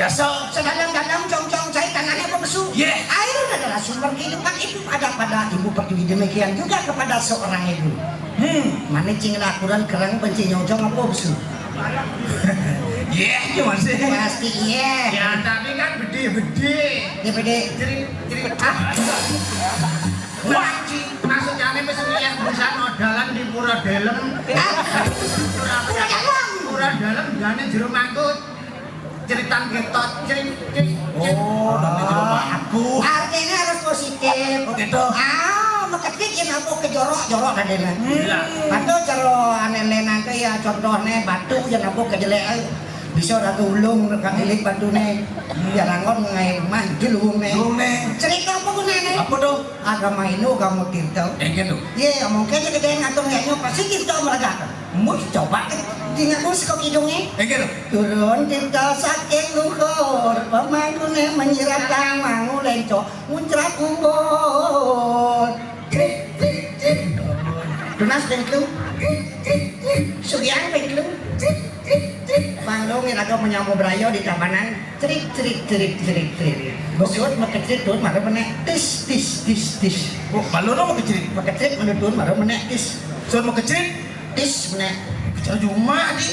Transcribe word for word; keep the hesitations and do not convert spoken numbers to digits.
Sedalam-dalam congcong cai tanahnya apa besu. Air adalah sumber kehidupan, itu ada pada Ibu Pertiwi. Demikian juga kepada seorang ibu. Hmm, mana cing lakuran kerang benci nyongcong apa besu. Iya, iya, Mas. Pasti iya. Ya, tapi kan bede-bede. Ya, bede. Jadi, jadi, ah. Wah, maksudnya ini mesti ngeliat busana dalan di Pura Dalem. Ah. Pura Dalem. Pura Dalem, jane jero mangkut. Ceritan ketot, cerit, cerit, cerit. Oh, tapi jero mangkut. Artinya harus positif. Oh, gitu. Ah, mekecit yen apa kejorok-jorok tadi lah. Iya. Atau cara aneh-aneh nangke ya, contohnya batu yen apa kejelek, eh, bisa ratu ulung kang ilik batune. Ya rangon ngae rumah juluwungne. Juluwungne. Cerita apa gunane? Apa tuh? Agama Hindu, agama Tirta. Enggak tuh. Ye, mungkin aja gede ngatur ngeknya pasti Tirta meragakan. Mus coba ke tinggal mus kok hidungnya. Enggak tuh. Turun Tirta saking luhur, pemangkune menyirat mangu lenco, muncrat umbul. Krik, krik, krik. Tunas pengklung. Krik, krik, krik. Sugihan pengklung. Krik, krik, krik. Bang Dong iraga menyambu brayo di tabanan. Cerik, cerik, cerik, cerik, cerik. Besut mekecrit tuh maru menek tis, tis, tis, tis. Oh, balon mekecrit. Mekecrit menutun maru menek tis. Sun mekecrit. Tis menek. Kecil cuma di.